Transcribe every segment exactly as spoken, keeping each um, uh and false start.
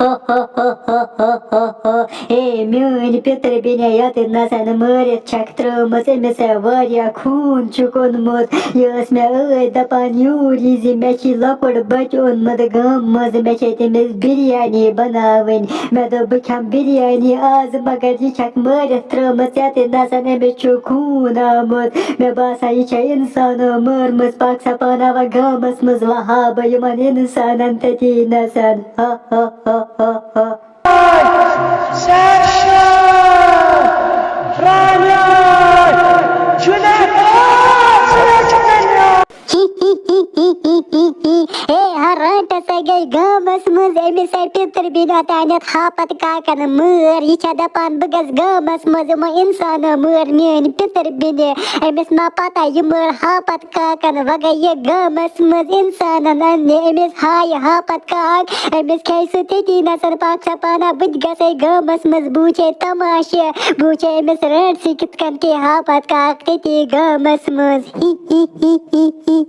ہو ہو ہو ہو ہو ہو ہو۔ اے میٲنۍ پِتٕر بیٚنہِ، یَتٮ۪تھ نَسَن مٲرِتھ چھَکھ ترٲومٕژ، أمِس ہے واریاہ خوٗن چھُکھ اوٚنمُت۔ یہِ ٲس مےٚ ٲدۍ دَپان یوٗرۍ یی زِ مےٚ چھِ لۄکُٹ بَچہٕ اوٚنمُت گامہٕ منٛزٕ، مےٚ چھے تٔمِس بِریانی بَناوٕنۍ۔ مےٚ دوٚپ بہٕ کھٮ۪مہٕ بِریانی آز، مگر یہِ چھَکھ مٲرِتھ ترٲومٕژ، یَتٮ۪تھ نَسَن أمِس چھُ خوٗن آمُت۔ مےٚ باسان یہِ چھےٚ اِنسانو مٲرمٕژ، پاک سا پاناوا گامَس منٛز وَہا بہٕ یِمَن اِنسانَن تٔتی نَسَن۔ ہا ہا ہا ہا ہا۔ سیکشن! رانیار! جنید! آ، سیکشن! اے، ہا رانٹس ہے گٔے گامس منٛز، أمِس ہے پِتٕر بیٚنہِ اوتانٮ۪تھ ہاپت کاکن مٲر۔ یہِ چھےٚ دپان بہٕ گژھٕ گامس منٛز یِمو انسانو مٲر میٲنۍ پِتٕر بیٚنہِ۔ أمِس ما پتہ یہِ مٲر ہاپت کاکن، وۄنۍ گٔے یہِ گامس منٛز انسانن اننہِ۔ أمِس ہایہِ ہاپت کاک، أمِس کھیٚیہِ سُہ تٔتی نسن پاک سپانا۔ بہٕ تہِ گژھے گامس منٛز، بہٕ وٕچھے تماشہٕ، بہٕ وٕچھے أمِس رانٹسہِ کِتھ کٔنۍ کھیٚیہِ ہاپت کاک تٔتی گامس منٛز۔ ہی ہی ہی ہی ہی۔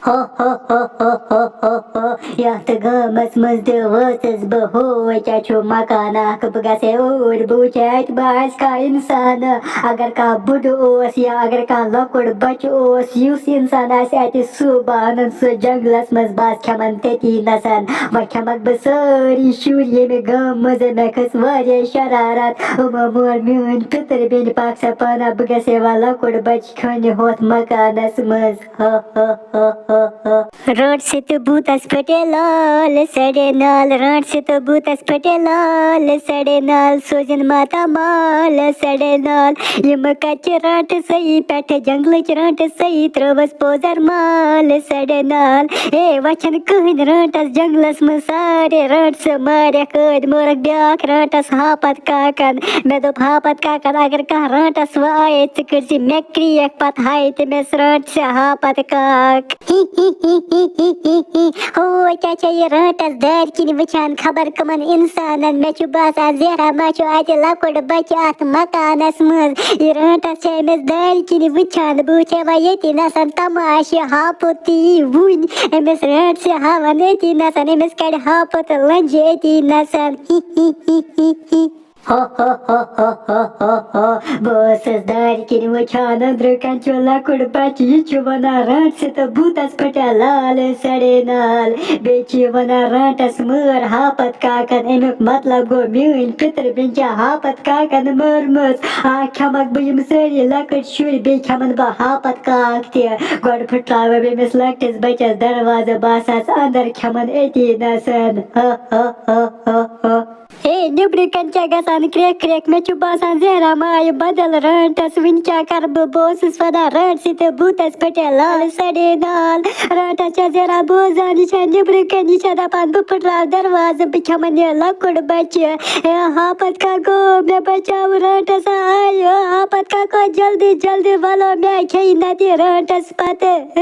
ہو، ہو، ہو، ہو، ہو، ہو، ہو۔ یتھ گامس منٛز تہِ وٲژٕس بہٕ، ہو، کیٛاہ چھُ مکان اکھ، بہٕ گژھے اوٗرۍ، بہٕ وٕچھے اتہِ ما آسہِ کانٛہہ انسان۔ اگر کانٛہہ بُڈٕ اوس یا اگر کانٛہہ لۄکُٹ بچہٕ اوس، یُس انسان آسہِ اتہِ، سُہ بہٕ انن سُہ جنگلس منٛز، بہٕ آسہٕ کھٮ۪من تٔتی نسن۔ وۄنۍ کھٮ۪مکھ بہٕ سٲری شُرۍ ییٚمہِ گامہٕ منٛز۔ مےٚ کھٔژ واریاہ شرارت، یِمو مور میٲنۍ پِتٕر بیٚنہِ پاک سا پانہ، بہٕ گژھٕ ہے وۄنۍ لۄکُٹ بچہٕ کھیوٚنہِ ہوٚتھ مکانس منٛز۔ ہا ہا ہا ہا ہا۔ رانٹسہِ تہٕ بھوٗتس پھٹے لال سڑے نال، رانٹسہِ تہٕ بھوٗتس پھٹے لال سڑے نال، سوزن ماتا مال سڑے نال۔ یِم کتہِ رانٹسٕے پٮ۪ٹھٕ جنگلٕچ رانٹسٕے ترٲوٕس پوزر مال سڑے نال۔ اے، وۄنۍ چھَنہٕ کٕہٕنۍ رانٹس جنگلس منٛز، سارے رانٹسہٕ مارٮ۪کھ ٲدۍ، مورکھ بیٛاکھ رانٹس ہاپت کاکن۔ مےٚ دوٚپ ہاپت کاکن، اگر کانٛہہ رانٹس وۄنۍ آیے، ژٕ کٔرۍ زِ مےٚ کرٛیک، پتہٕ ہایہِ تٔمِس رانٹسہِ ہاپت کاک۔ ہی ہی ہی ہی ہی ہی ہی۔ ہو، کیٛاہ چھےٚ یہِ رانٹس دارِ کِنۍ وٕچھان خبر کٕمن اِنسانن؟ مےٚ چھُ باسان زہرا ما چھُ اَتہِ لۄکُٹ بچہٕ اَتھ مکانس منٛز۔ یہِ رانٹس چھےٚ أمِس دارِ کِنۍ وٕچھان۔ بہٕ وٕچھے وۄنۍ ییٚتی نسن تماشہٕ، ہاپُت تہِ یی وُنۍ أمِس رانٹسہِ ہاوان أتی نسن، أمِس کڑِ ہاپُت لنجہِ أتی نسن۔ ہی ہی ہی ہی ہی۔ ہو ہو ہو ہو ہو ہو ہو۔ بہٕ ٲسٕس دارِ کِنۍ وٕچھان، أنٛدرٕ کنہِ چھُ لۄکُٹ بچہٕ، یہِ چھُ ونان رانٹسہِ تہٕ بھوٗتس پھٹیا لال سڑے نال۔ بیٚیہِ چھُ یہِ ونان رانٹس مٲر ہاپت کاکن۔ امیُک مطلب گوٚو، میٲنۍ پِتٕر بیٚنہِ چھےٚ ہاپت کاکن مٲرمٕژ۔ آ، کھٮ۪مکھ بہٕ یِم سٲری لۄکٕٹۍ شُرۍ، بیٚیہِ کھٮ۪من بہٕ ہاپت کاک تہِ۔ گۄڈٕ پھٕٹراوٕ بہٕ أمِس لۄکٹِس بچس دروازٕ، بہٕ آسہٕ اندر، کھٮ۪من أتی نسن۔ ہا ہا ہا ہا ہا۔ ہے، نیٚبرٕ کنہِ چھےٚ گژھان کرٛیکھ کرٛیکھ، مےٚ چھُ باسان زہرا ما آیہِ بدل رانٹس۔ وٕنہِ کیٛاہ کرٕ بہٕ؟ بہٕ اوسُس ونان رانٹسہِ تہٕ بھوٗتس پھٹیا لال سڑے نال۔ رانٹس چھےٚ زہرا بوزان، یہِ چھےٚ نیٚبرٕ کنہِ، یہِ چھےٚ دپان بہٕ پھٕٹراو دروازٕ، بہٕ کھٮ۪من یہِ لۄکُٹ بچہِ۔ ہے، ہاپت کاکو، مےٚ بچاو، رانٹس آیہِ۔ ہاپت کاکو، جلدی جلدی ولو، مےٚ کھیٚیہِ نتہٕ رانٹس پتہٕ۔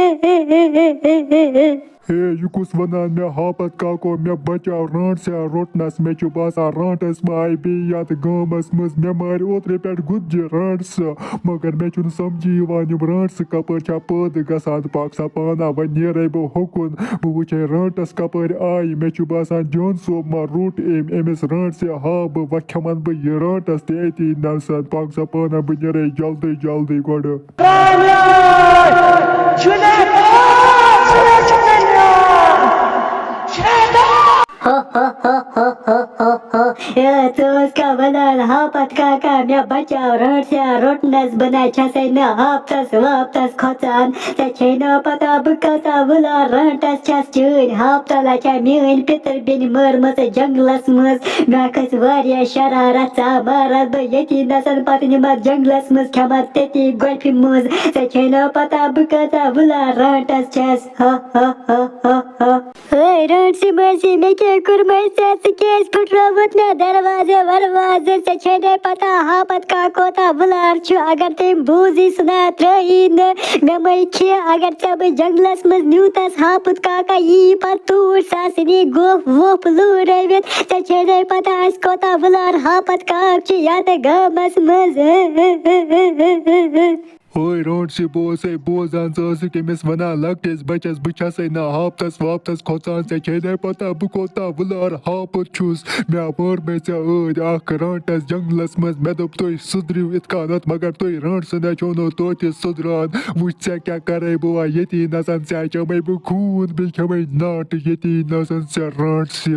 ہے، یہِ کُس ونان مےٚ ہاپت کاکو، مےٚ بچاو، رانٹسیا روٚٹنس؟ مےٚ چھُ باسان رانٹس ما آیہِ بیٚیہِ یتھ گامس منٛز، مےٚ مارِ اوترٕ پٮ۪ٹھ گُتجہِ رانٹسہٕ، مگر مےٚ چھُنہٕ سمجھی یِوان یِم رانٹسہٕ کپٲرۍ چھا پٲدٕ گژھان۔ پاک سا پانا، وۄنۍ نیرے بہٕ ہوکُن، بہٕ وٕچھے رانٹس کپٲرۍ آیہِ۔ مےٚ چھُ باسان جان صٲب ما روٚٹ أمۍ، أمِس رانٹسہِ ہا بہٕ، وۄنۍ کھٮ۪من بہٕ یہِ رانٹس تہِ أتی نسن۔ پاک سا پانا، بہٕ نیرے جلدی جلدی گۄڈٕ۔ ہو، ہو، ہو، ہو، ہو، ہو، ہو۔ اے، ژٕ اوس کیٛاہ ونان، ہاپت کاکا، مےٚ بچاو، رانٹسیا روٚٹنس، بہٕ نہ چھسے نہٕ ہاپتس واپتس کھۄژان۔ ژےٚ چھے نہ پتہ بہٕ کۭژاہ وُلار رانٹس چھس، چٲنۍ ہاپتلا چھےٚ میٲنۍ پِتٕر بیٚنہِ مٲرمٕژ جنگلس منٛز۔ مےٚ کھٔژ واریاہ شرارت، ژٕ مارتھ بہٕ ییٚتی نسن، پتہٕ نِمتھ جنگلس منٛز، کھٮ۪متھ تٔتی گۄپھِ منٛز۔ ژےٚ چھے نہ پتہ بہٕ کۭژاہ وُلار رانٹس چھس۔ ہا ہا ہا ہا ہا۔ ہے رانٹسہِ مٲسی، مےٚ کیٛاہ کوٚرمَے ژےٚ؟ ژٕ کیٛازِ پھٕٹرووُتھ مےٚ دروازٕ وروازٕ؟ ژےٚ چھے نَے پتہ ہاپت کاک کوتاہ وُلار چھُ؟ اگر تٔمۍ بوٗزی، سُہ نہ ترٛٲیی نہٕ۔ مےٚ مَے کھے، اگر ژےٚ بہٕ جنگلس منٛز نیوٗتس، ہاپُت کاکا یی پتہٕ توٗرۍ، سُہ آسہِ نی گوٚپھ ووٚپھ لوٗرٲوِتھ۔ ژےٚ چھے نَے پتہ اَسہِ کوتاہ وُلار ہاپت کاک چھُ یتھ گامس منٛز۔ اوے رانٛٹسہِ، بہٕ اوسَے بوزان، ژٕ ٲسٕکھ أمِس وَنان لۄکٹِس بَچَس، بہٕ چھَسَے نہٕ ہاپتَس واپتَس کھۄژان، ژےٚ چھے نَے پَتہ بہٕ کوٗتاہ وُلار ہاپُت چھُس۔ مےٚ ووٚن مےٚ ژےٚ ٲدۍ اَکھ رانٛٹَس جنٛگلَس منٛز، مےٚ دوٚپ تُہۍ سُدھرِو اِتھ کَنَتھ، مگر تُہۍ رانٛٹسہٕ نہ چھو نہٕ توتہِ سُدھران۔ وٕچھ ژےٚ کیٛاہ کَرَے بہٕ وۄنۍ ییٚتی نَسَن، ژےٚ چَمَے بہٕ خوٗن، بیٚیہِ کھٮ۪مَے ناٹہٕ ییٚتی نَسَن ژےٚ رانٛٹسہِ۔